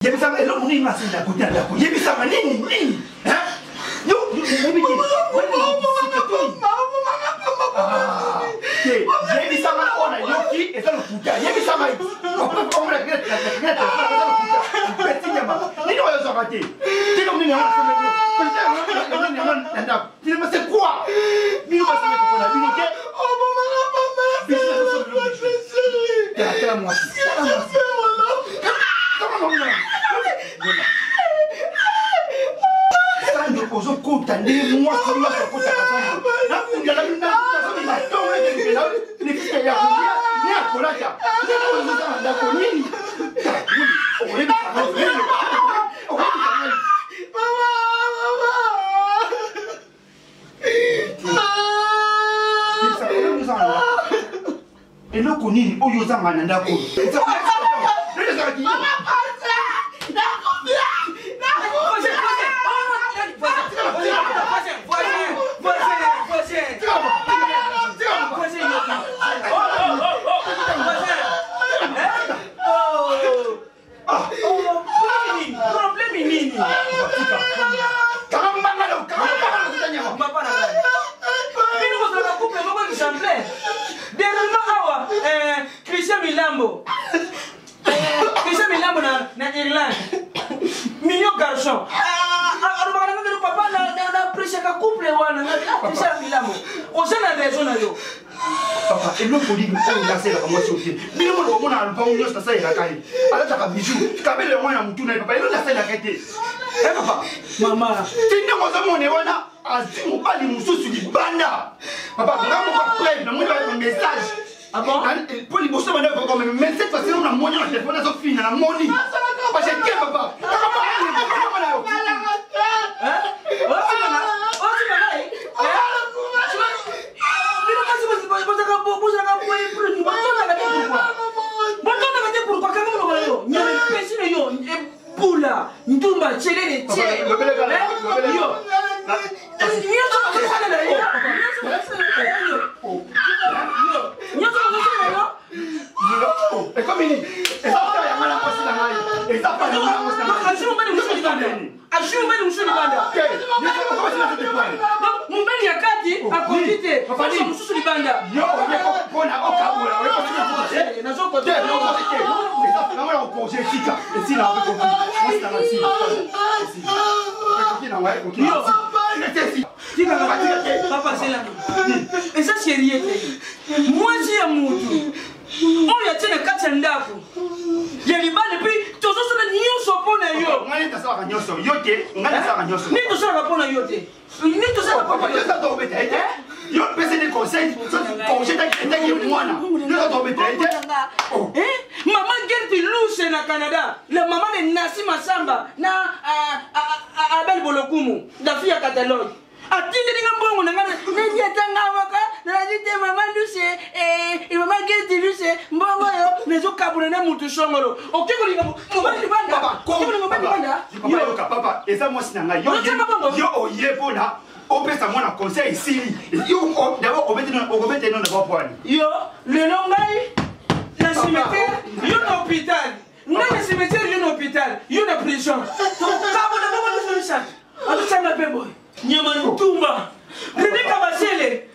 Yebisanga eloko nini nga asali na kote ya ndako? Yebisanga nini nini? Yo oyebi te. Te, yebisanga oyo nayoki eza lokuta. Yebisanga eza lokuta. Nyama. Nini oyo ozwaka te? Tino nini yango nasomeli yo? Nini yango na ndako? Finalement c'est quoi? Bino basomeli kopona bino te. Tala mwasi. Tala mwasi. Sando ozokota nde mwasi nyonso akotaka sando nakundala nazobimatongelefike ya kolia ne ya kolata ndenge ozoza na ndako nini okoyebisa ngai okoyebisa ngai. Eloko nini oyo ozanga na ndako? Problème nini? Bino kozala couple moko exemplaire. Dernièrement awa, Christian Milambo. Christian Milambo na Irlande. Mignon garçon. Alobaka na ngai papa na appréciaka couple wana. Christian Milambo. Oza na raison na yo. Papa, eloko nini oyo nasalelaka mwasi oyo te? Bino mona bomona na lopango nyonso nasalelaka ye, alataka bijou, kabelo yango na motu na ye. Papa, eloko nasalelaka ye te. E papa, mama, ti ndenge ozomona wana azwi mobali mosusu libanda. Papa, nga moko preuve, namoni ba message. Ah bon? Po liboso banda kokoma, mais cette fois-ci namoni na telefone azofina, namoni parce que papa kaka na yo. Botondaka te pourquoi? Kanga monoko na yo, nyama epesi na yo ebula ndumba celele tie yo nyonso bazosala na yo, nyonso bazosala na yo. Ekomi nini? Eza pa yanga na mwasi na ngai, eza pa yanga na mwasi na ngai. Azwi mobali mosusu libanda, azwi mobali mosusu libanda, mobali ya kati akoki te akoki mosusu libanda. Yo oye mpona okabola, oye esika esila mwasi na ngai esila ekoki na ngai. Papa, zela, eza serie te. Mwasi ya mutu oyo atie na kati ya ndako ya libala, epuis tozosala nyonso mpo na yo. Ngai nasalaka nyonso, yo te. Ngai nasalaka nyonso. Nini tosalaka mpo na yo te? Nini tosalaka mpo na yo? Tobeta ye te. Yo pese ni conseil, conseil etaki mwana, yo tobeta ye te. Mama Gerti Luce na Canada, la mama de Nasi Masamba na Abel Bolokumu, la fille ya catalogue, atindeli nga mbongo na nga neniatanga moko. Nalandi te. Mama Luce, mama Gerti Luce, mbongo oyo nazokabula na mutu songolo. Oke kolinga mobali libanda, oke kolinga mobali libanda. Yoka papa, eza mwasi na ngai. Yo oye mpona opesa mwana conseil, esili. Yo d'abord okobete no d'abord poani. Yo lelo ngai na cimetière, yo na hôpital. Ngai na cimetière, yo na hôpital, yo na prison. Tokabona bongo biso misato. Azosanga mpe boye nyama ntumba. Rene Kabasele,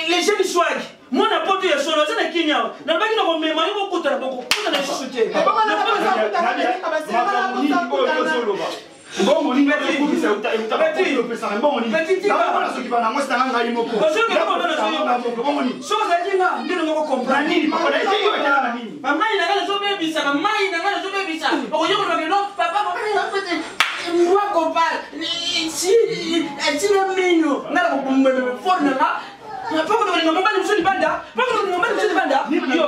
les jeunes swag, mwana poto ya solo, aza na Kenya awa. Nalobaki na komema yo, bokutana, bokokutana lisusu te. Mbongo nini okumisa eutapesaka? Mbongo nini soki bana mwasi nanga ngai moko? Mbongo nini? Soki ozalaki nga nde nongo kocomprendre. Nini papa? Na yo etala na nini? Bamai na ngai nazobebisa, bamai na ngai nazobebisa. Okoki koloba no papa, moi compare tina mino nga na kobombe na nga mpo kolinga mobali mosusu libanda, mpo kolinga mobali mosusu libanda yo.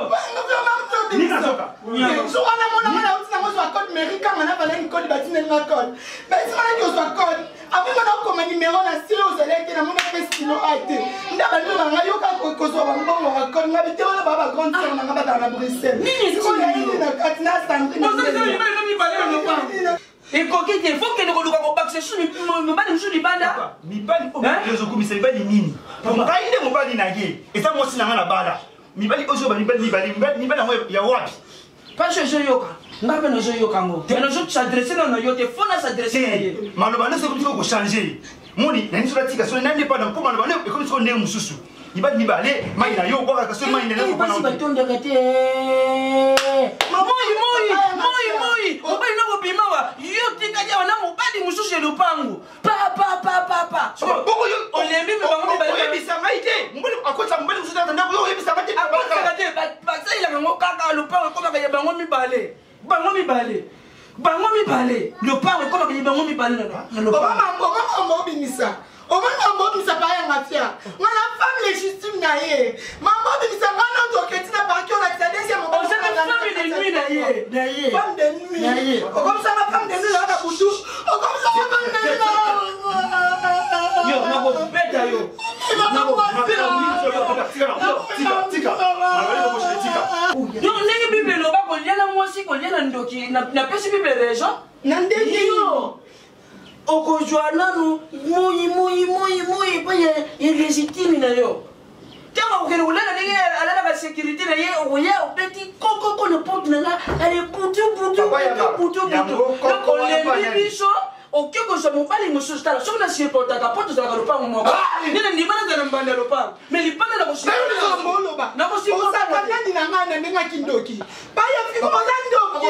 Soka namona nauti nango zwa code mairie, kanga na valani code, batineli nga code, basimanaki ozwa code. Après nga nakoma nimero na stilo, ozali te, namoni mpe stilo a te. Nde bandeko na ngai yoka kozwa bambongo ya code nga bite wana, baa bagrande sœur na nga bazala na Bruxelles. Sikoyo yayini na kati na Sandrine. Ekoki te, fo kende koluka kobakisa susu mobali mosusu libanda. Mibali oyo ozokumisa, mibali nini? Ngai nde mobali na ye, eza mwasi na ngai na bala. Mibali oyo, mibali mibali, mibali yango ya wapi? Pasi ezoyoka. Nga mpe nazoyoka yango. Mais nazo s'adresser nano na yo te, faut na s'adresser na ye. Te, maloba nyonso ekomi sikoyo kochange. Moni, na nini soki atika soki nani epa na mpo maloba nde ekomi sikoyo ndenge mosusu. Mibali mibale, mai na yo obwakaka soki mai na yo basi batondaka te. Moi moi moi moi, mobali na kobima wa yo tikali awa na mobali mosusu ya lopango. Pa pa pa pa pa. Bongo yo olembi mpe bango mibale. Oyebisa ngai te. Mobali akotisa mobali mosusu na ndako, yo oyebisa ngai te. Akotaka te, basalelaka yango kaka lopango ekomaka ya bango mibale. Bango mibale. Bango mibale. Lopango ekomaka ya bango mibale na lopango. Omama obimisa. Omama obimisa pa ya mafia. Nga na femme légitime na ye. Mama obimisa nga na toketi na parki olakisa deuxième mobali. Ozaka femme de nuit na ye. Na ye. Femme de nuit. Na ye. Okomisa nga femme de nuit na butu. Okomisa nga femme de nuit na. Yo nakobeta yo. Yo ndenge Bible eloba kolia na mwasi kolia na ndoki napesi Bible raison. Na ndenge yo okozwa nanu moi moi moi moi mpo ya légitime na yo. Ntango akokende kolala ndenge alalaka sécurité na ye, okoya obeti kokoko na porte na nga, ale butu butu butu butu butu. Olembi biso, oke kozwa mobali mosusu. Tala soki nasupportaka mpo tozalaka lopango moko, nde na ndima nazala mbanda ya lopango, mais lipanda oloba ozalaka nani na ngai na ndenge ya kindoki baya oza ndoki.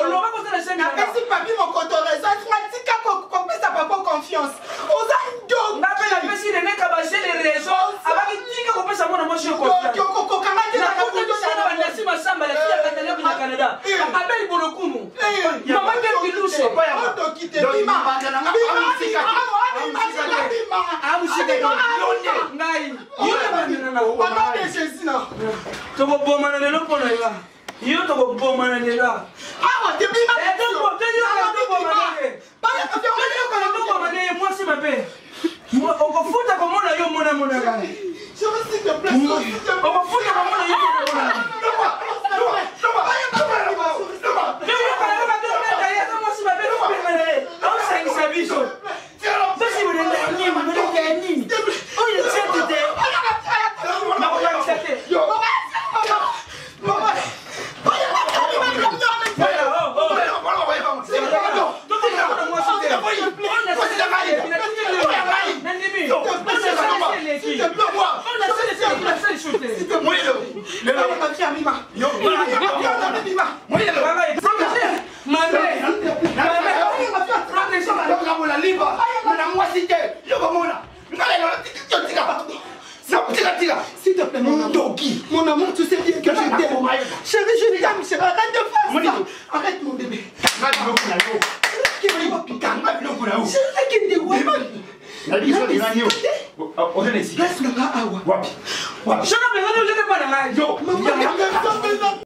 Oloba kozala zemi. Napesi papi mokoto raison, asinga tika kopesa papa confiance, oza ndoki. Nga mpe napesi Rene Kabasele raison, abaki tika kopesa mwana mwasi yo confiance. Okokanga te. Bandasi Masamba, la fille ya Catalogue na Canada, Abel Bolokumu, mama Gerti Luse. Odoki te, bima. Ngai yo na banda na nga. Au nom de Jésus na. Tokobomana lelo mpo na yo, yo tokobomana lelo. Awa te, bima. Tobomana ye mwasi mabe, okofuta komona yo mona monaka, okofuta komona yo mona. Osangisa biso basi bolenda nini, bolenda nini oyo tiete te, nakobangisa te. S'il te plaît, mon amour. Mon amour, tu sais bien que je t'aime. Chérie, je t'aime, chérie. Arrête de faire ça. Arrête, mon bébé. Chérie, nakende wapi? Place na nga awa. Shaka mpenza, ozeke mpa na ngai. Mama,